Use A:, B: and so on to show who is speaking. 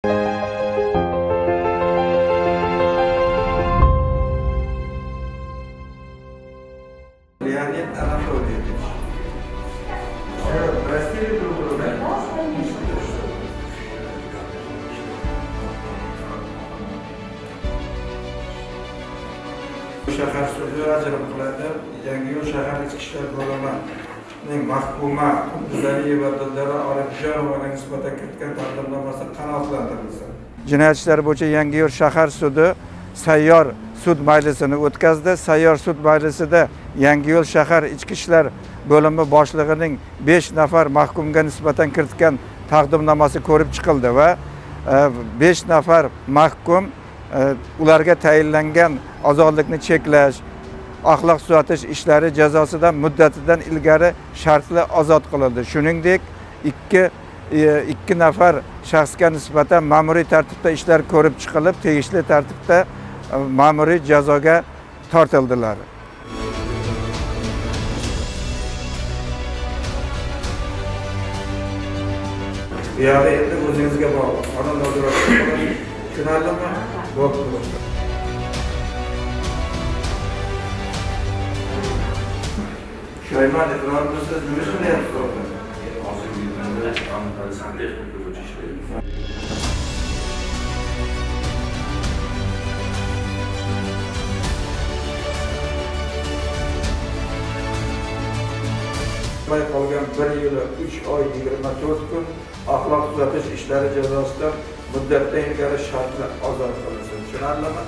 A: Леонид Анатольевич. Все, простили друг друга?
B: Да, конечно.
A: Shahar sudi ajrim qiladi. Yangiyo'l shahar ichki ishlar bo'limining mahkuma Quduzaliyeva Dildora Orifjonovaga nisbatan kiritgan taqdimnomasi qanoatlantirilsin. Jinoyat ishlari bo'yicha Yangiyo'l shahar sudi sayyor sud majlisini o'tkazdi. Sayyor sud majlisida Yangiyo'l shahar ichki ishlar bo'limi boshlig'ining 5 nafar mahkumga nisbatan kiritgan taqdimnomasi ko'rib chiqildi va 5 nafar mahkum ularga tayinlangan ozodlikni cheklash, axloq tuzatish ishlari jazosidan muddatidan ilgari shartli ozod qilindi. Shuningdek, ikki nafar shaxsga nisbatan ma'muriy tartibda ishlar ko'rib chiqilib, tegishli tartibda ma'muriy jazoga tortildilar. Bu yoqda endi o'zingizga bog'liq. Qonun nazoratida qoladi. Tushunarlimi? Bo'pti. Shayman Ibrahimov, siz nima ish qilyapsiz o'rda?
C: Hozirgi kunda santexnika bo'yicha ishlayman.
A: Qolgan 1 yil 3 oy 24 kun axloq tuzatish ishlari jazosidan muddatdan ilgari shartli ozod qilinsin. Tushunarlimi?